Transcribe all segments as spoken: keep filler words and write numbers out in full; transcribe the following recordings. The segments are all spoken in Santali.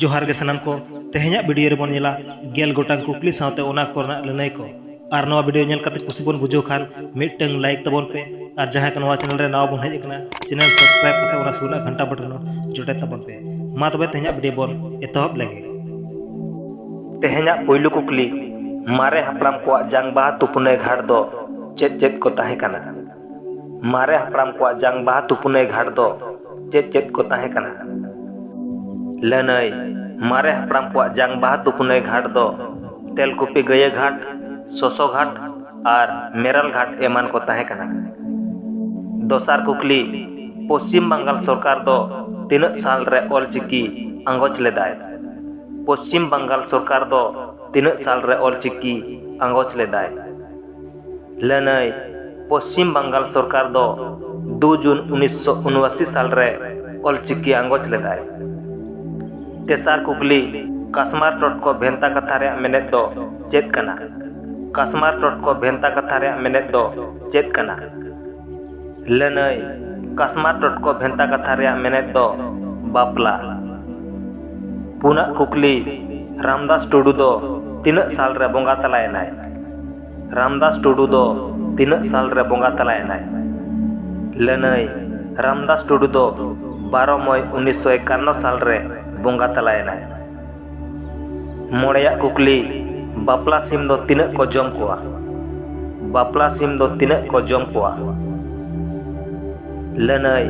ᱡᱚᱦᱟᱨ ᱜᱮ ᱥᱟᱱᱟᱢ ᱠᱚ᱾ ᱛᱮᱦᱮᱧᱟᱜ ᱵᱷᱤᱰᱤᱭᱳ ᱨᱮᱵᱚᱱ ᱧᱮᱞᱟ ᱜᱮᱞ ᱜᱚᱴᱟᱝ ᱠᱩᱠᱞᱤ ᱥᱟᱶᱛᱮ ᱚᱱᱟ ᱠᱚᱨᱮᱱᱟᱜ ᱞᱟᱹᱱᱟᱹᱭ ᱠᱚ᱾ ᱟᱨ ᱱᱚᱣᱟ ᱵᱷᱤᱰᱤᱭᱳ ᱧᱮᱞ ᱠᱟᱛᱮ ᱠᱩᱥᱤ ᱵᱚᱱ ᱵᱩᱡᱷᱟᱹᱣ ᱠᱷᱟᱱ ᱢᱤᱫᱴᱟᱝ ᱞᱟᱭᱤᱠ ᱛᱟᱵᱚᱱ ᱯᱮ, ᱟᱨ ᱡᱟᱦᱟᱸᱭ ᱠᱚ ᱱᱚᱣᱟ ᱪᱮᱱᱮᱞ ᱨᱮ ᱱᱟᱣᱟ ᱵᱚᱱ ᱦᱮᱡ ᱟᱠᱟᱱᱟ, ᱪᱮᱱᱮᱞ ᱥᱟᱵᱥᱠᱨᱟᱭᱤᱵ ᱠᱟᱛᱮ ᱚᱱᱟ ᱥᱩᱨ ᱨᱮᱱᱟᱜ ᱜᱷᱟᱱᱴᱟ ᱵᱟᱴᱚᱱ ᱦᱚᱸ ᱡᱚᱴᱮᱫ ᱛᱟᱵᱚᱱ ᱯᱮ᱾ ᱢᱟ ᱛᱚᱵᱮ ᱛᱮᱦᱮᱧᱟᱜ ᱵᱷᱤᱰᱤᱭᱳ ᱵᱚᱱ ᱮᱛᱚᱦᱚᱵ ᱞᱮᱜᱮ᱾ ᱛᱮᱦᱮᱧᱟᱜ ᱯᱩᱭᱞᱩ ᱠᱩᱠᱞᱤ, ᱢᱟᱨᱮ ᱦᱟᱯᱲᱟᱢ ᱠᱚᱣᱟᱜ ᱡᱟᱝ ᱵᱟᱦᱟ ᱛᱩᱯᱩᱱᱟᱹᱭ ᱜᱷᱟᱴ ᱫᱚ ᱪᱮᱫ ᱪᱮᱫ ᱠᱚ ᱛᱟᱦᱮᱸ ᱠᱟᱱᱟ? ᱢᱟᱨᱮ ᱦᱟᱯᱲᱟᱢ ᱠᱚᱣᱟᱜ ᱡᱟᱝ ᱵᱟᱦᱟ ᱛᱩᱯᱩᱱᱟᱹᱭ ᱜᱷᱟᱴ ᱫᱚ ᱪᱮᱫ ᱪᱮᱫ ᱠᱚ ᱛᱟᱦᱮᱸ ᱠᱟᱱᱟ? ᱞᱟᱹᱱᱟᱹᱭ, ᱢᱟᱨᱮ ᱦᱟᱯᱲᱟᱢ ᱠᱚᱣᱟᱜ ᱡᱟᱝ ᱵᱟᱦᱟ ᱛᱩᱯᱩᱱᱟᱹᱭ ᱜᱷᱟᱴ ᱫᱚ ᱛᱮᱞᱠᱩᱯᱤ ᱜᱟᱹᱭᱟᱹ ᱜᱷᱟᱴ, ᱥᱚᱥᱚ ᱜᱷᱟᱴ ᱟᱨ ᱢᱮᱨᱟᱞ ᱜᱷᱟᱴ ᱮᱢᱟᱱ ᱠᱚ ᱛᱟᱦᱮᱸ ᱠᱟᱱᱟ᱾ ᱫᱚᱥᱟᱨ ᱠᱩᱠᱞᱤ, ᱯᱚᱪᱷᱤᱢ ᱵᱟᱝᱜᱟᱞ ᱥᱚᱨᱠᱟᱨ ᱫᱚ ᱛᱤᱱᱟᱹᱜ ᱥᱟᱞ ᱨᱮ ᱚᱞᱪᱤᱠᱤ ᱟᱸᱜᱚᱪ ᱞᱮᱫᱟᱭ? ᱯᱚᱪᱷᱤᱢ ᱵᱟᱝᱜᱟᱞ ᱥᱚᱨᱠᱟᱨ ᱫᱚ ᱛᱤᱱᱟᱹᱜ ᱥᱟᱞ ᱨᱮ ᱚᱞᱪᱤᱠᱤ ᱟᱸᱜᱚᱪ ᱞᱮᱫᱟᱭ? ᱞᱟᱹᱱᱟᱹᱭ, ᱯᱚᱪᱷᱤᱢ ᱵᱟᱝᱜᱟᱞ ᱥᱚᱨᱠᱟᱨ ᱫᱚ ᱫᱩ ᱡᱩᱱ ᱩᱱᱤᱥᱥᱚ ᱩᱱᱚᱟᱥᱤ ᱥᱟᱞ ᱨᱮ ᱚᱞᱪᱤᱠᱤ ᱟᱸᱜᱚᱪ ᱞᱮᱫᱟᱭ᱾ ᱛᱮᱥᱟᱨ ᱠᱩᱠᱞᱤ, ᱠᱟᱥᱢᱟᱨ ᱴᱚᱴᱠᱚ ᱵᱷᱮᱱᱛᱟ ᱠᱟᱛᱷᱟ ᱨᱮᱭᱟᱜ ᱢᱮᱱᱮᱫ ᱫᱚ ᱪᱮᱫ ᱠᱟᱱᱟ? ᱠᱟᱥᱢᱟᱨ ᱴᱚᱴᱠᱚ ᱵᱷᱮᱱᱛᱟ ᱠᱟᱛᱷᱟ ᱨᱮᱭᱟᱜ ᱢᱮᱱᱮᱫ ᱫᱚ ᱪᱮᱫ ᱠᱟᱱᱟ? ᱞᱟᱹᱱᱟᱹᱭ, ᱠᱟᱥᱢᱟᱨ ᱴᱚᱴᱠᱚ ᱵᱷᱮᱱᱛᱟ ᱠᱟᱛᱷᱟ ᱨᱮᱭᱟᱜ ᱢᱮᱱᱮᱫ ᱫᱚ ᱵᱟᱯᱞᱟ᱾ ᱯᱩᱱᱟᱜ ᱠᱩᱠᱞᱤ, ᱨᱟᱢᱫᱟᱥ ᱴᱩᱰᱩ ᱫᱚ ᱛᱤᱱᱟᱹᱜ ᱥᱟᱞ ᱨᱮ ᱵᱚᱸᱜᱟ ᱛᱟᱞᱟᱭᱮᱱᱟᱭ? ᱨᱟᱢᱫᱟᱥ ᱴᱩᱰᱩ ᱫᱚ ᱛᱤᱱᱟᱹᱜ ᱥᱟᱞ ᱨᱮ ᱵᱚᱸᱜᱟ ᱛᱟᱞᱟᱭᱮᱱᱟᱭ? ᱞᱟᱹᱱᱟᱹᱭ, ᱨᱟᱢᱫᱟᱥ ᱴᱩᱰᱩ ᱫᱚ ᱵᱟᱨᱚ ᱢᱚᱭ ᱩᱱᱤᱥᱥᱚ ᱮᱠᱟᱱᱱᱚ ᱥᱟᱞ ᱨᱮ ᱵᱚᱸᱜᱟ ᱛᱟᱞᱟᱭᱮᱱᱟᱭ᱾ ᱢᱚᱬᱮᱭᱟᱜ ᱠᱩᱠᱞᱤ, ᱵᱟᱯᱞᱟ ᱥᱤᱢ ᱫᱚ ᱛᱤᱱᱟᱹᱜ ᱠᱚ ᱡᱚᱢ ᱠᱚᱣᱟ? ᱵᱟᱯᱞᱟ ᱥᱤᱢ ᱫᱚ ᱛᱤᱱᱟᱹᱜ ᱠᱚ ᱡᱚᱢ ᱠᱚᱣᱟ? ᱞᱟᱹᱱᱟᱹᱭ,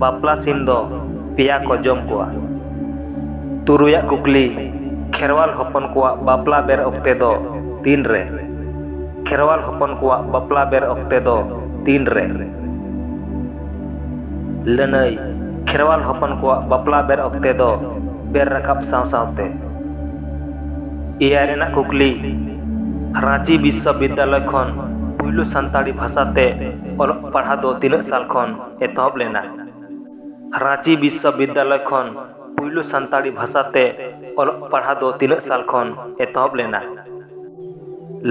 ᱵᱟᱯᱞᱟ ᱥᱤᱢ ᱫᱚ ᱯᱮᱭᱟ ᱠᱚ ᱡᱚᱢ ᱠᱚᱣᱟ᱾ ᱛᱩᱨᱩᱭᱟᱜ ᱠᱩᱠᱞᱤ, ᱠᱷᱮᱨᱣᱟᱞ ᱦᱚᱯᱚᱱ ᱠᱚᱣᱟᱜ ᱵᱟᱯᱞᱟ ᱵᱮᱨ ᱚᱠᱛᱮ ᱫᱚ ᱛᱤᱱ ᱨᱮ? ᱠᱷᱮᱨᱣᱟᱞ ᱦᱚᱯᱚᱱ ᱠᱚᱣᱟᱜ ᱵᱟᱯᱞᱟ ᱵᱮᱨ ᱚᱠᱛᱮ ᱫᱚ ᱛᱤᱱ ᱨᱮ? ᱞᱟᱹᱱᱟᱹᱭ, ᱠᱷᱮᱨᱣᱟᱞ ᱦᱚᱯᱚᱱ ᱠᱚᱣᱟᱜ ᱵᱟᱯᱞᱟ ᱵᱮᱨ ᱚᱠᱛᱮ ᱫᱚ ᱵᱮᱨ ᱨᱟᱠᱟᱵ ᱥᱟᱶ ᱥᱟᱶᱛᱮ᱾ ᱮᱭᱟᱭ ᱨᱮᱱᱟᱜ ᱠᱩᱠᱞᱤ, ᱨᱟᱸᱪᱤ ᱵᱤᱥᱥᱚᱵᱤᱫᱽᱫᱟᱞᱚᱭ ᱠᱷᱚᱱ ᱯᱩᱭᱞᱩ ᱥᱟᱱᱛᱟᱲᱤ ᱵᱷᱟᱥᱟ ᱛᱮ ᱚᱞᱚᱜ ᱯᱟᱲᱦᱟᱣ ᱫᱚ ᱛᱤᱱᱟᱹᱜ ᱥᱟᱞ ᱠᱷᱚᱱ ᱮᱛᱚᱦᱚᱵ ᱞᱮᱱᱟ? ᱨᱟᱸᱪᱤ ᱵᱤᱥᱥᱚᱵᱤᱫᱽᱫᱟᱞᱚᱭ ᱠᱷᱚᱱ ᱯᱩᱭᱞᱩ ᱥᱟᱱᱛᱟᱲᱤ ᱵᱷᱟᱥᱟ ᱛᱮ ᱚᱞᱚᱜ ᱯᱟᱲᱦᱟᱣ ᱫᱚ ᱛᱤᱱᱟᱹᱜ ᱥᱟᱞ ᱠᱷᱚᱱ ᱮᱛᱚᱦᱚᱵ ᱞᱮᱱᱟ?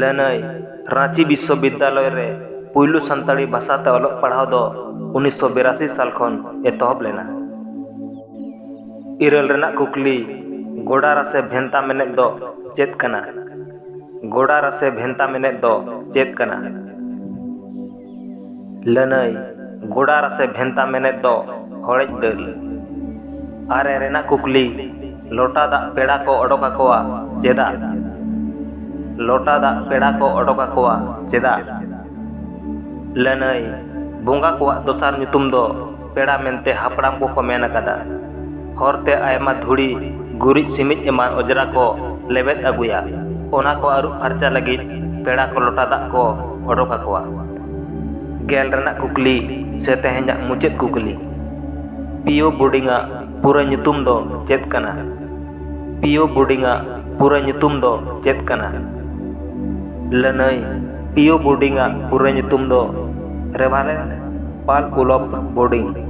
ᱞᱟᱹᱱᱟᱹᱭ, ᱨᱟᱸᱪᱤ ᱵᱤᱥᱥᱚᱵᱤᱫᱽᱫᱟᱞᱚᱭ ᱨᱮ ᱯᱩᱭᱞᱩ ᱥᱟᱱᱛᱟᱲᱤ ᱵᱷᱟᱥᱟ ᱛᱮ ᱚᱞᱚᱜ ᱯᱟᱲᱦᱟᱣ ᱫᱚ ᱩᱱᱤᱥᱥᱚ ᱵᱤᱨᱟᱥᱤ ᱥᱟᱞ ᱠᱷᱚᱱ ᱮᱛᱚᱦᱚᱵ ᱞᱮᱱᱟ᱾ ᱤᱨᱟᱹᱞ ᱨᱮᱱᱟᱜ ᱠᱩᱠᱞᱤ, ᱜᱚᱰᱟ ᱨᱟᱥᱮ ᱵᱷᱮᱱᱛᱟ ᱢᱮᱱᱮᱫ ᱫᱚ ᱪᱮᱫ ᱠᱟᱱᱟ? ᱜᱚᱰᱟ ᱨᱟᱥᱮ ᱵᱷᱮᱱᱛᱟ ᱢᱮᱱᱮᱫ ᱫᱚ ᱪᱮᱫ ᱠᱟᱱᱟ? ᱞᱟᱹᱱᱟᱹᱭ, ᱜᱚᱰᱟ ᱨᱟᱥᱮ ᱵᱷᱮᱱᱛᱟ ᱢᱮᱱᱮᱫ ᱫᱚ ᱦᱚᱲᱮᱡ ᱫᱟᱹᱞ᱾ ᱟᱨᱮ ᱨᱮᱱᱟᱜ ᱠᱩᱠᱞᱤ, ᱞᱚᱴᱟ ᱫᱟᱜ ᱯᱮᱲᱟ ᱠᱚ ᱚᱰᱚᱠ ᱟᱠᱚᱣᱟ ᱪᱮᱫᱟᱜ? ᱞᱚᱴᱟ ᱫᱟᱜ ᱯᱮᱲᱟ ᱠᱚ ᱚᱰᱚᱠ ᱟᱠᱚᱣᱟ ᱪᱮᱫᱟᱜ? ᱞᱟᱹᱱᱟᱹᱭ, ᱵᱚᱸᱜᱟ ᱠᱚᱣᱟᱜ ᱫᱚᱥᱟᱨ ᱧᱩᱛᱩᱢ ᱫᱚ ᱯᱮᱲᱟ ᱢᱮᱱᱛᱮ ᱦᱟᱯᱲᱟᱢ ᱠᱚᱠᱚ ᱢᱮᱱ ᱟᱠᱟᱫᱟ᱾ ᱦᱚᱨᱛᱮ ᱟᱭᱢᱟ ᱫᱷᱩᱲᱤ, ᱜᱩᱨᱤᱡ ᱥᱤᱢᱤᱡ ᱮᱢᱟᱱ ᱚᱸᱡᱽᱨᱟ ᱠᱚ ᱞᱮᱵᱮᱫ ᱟᱹᱜᱩᱭᱟ᱾ ᱚᱱᱟ ᱠᱚ ᱟᱹᱨᱩᱵ ᱯᱷᱟᱨᱪᱟ ᱞᱟᱹᱜᱤᱫ ᱯᱮᱲᱟ ᱠᱚ ᱞᱚᱴᱟ ᱫᱟᱜ ᱠᱚ ᱚᱰᱚᱠ ᱟᱠᱚᱣᱟ᱾ ᱜᱮᱞ ᱨᱮᱱᱟᱜ ᱠᱩᱠᱞᱤ ᱥᱮ ᱛᱮᱦᱮᱧᱟᱜ ᱢᱩᱪᱟᱹᱫ ᱠᱩᱠᱞᱤ, ᱯᱤᱭᱳ ᱵᱳᱨᱰᱤᱝ ᱟᱜ ᱯᱩᱨᱟᱹ ᱧᱩᱛᱩᱢ ᱫᱚ ᱪᱮᱫ ᱠᱟᱱᱟ? ᱯᱤᱭᱳ ᱵᱳᱨᱰᱤᱝ ᱟᱜ ᱯᱩᱨᱟᱹ ᱧᱩᱛᱩᱢ ᱫᱚ ᱪᱮᱫ ᱠᱟᱱᱟ? ᱞᱟᱹᱱᱟᱹᱭ, ᱯᱤᱭᱳ ᱵᱳᱨᱰᱤᱝ ᱟᱜ ᱯᱩᱨᱟᱹ ᱧᱩᱛᱩᱢ ᱫᱚ ᱨᱮᱵᱷᱟᱨᱮᱱᱰ ᱯᱟᱞ ᱩᱞᱚᱯ ᱵᱳᱨᱰᱤᱝ᱾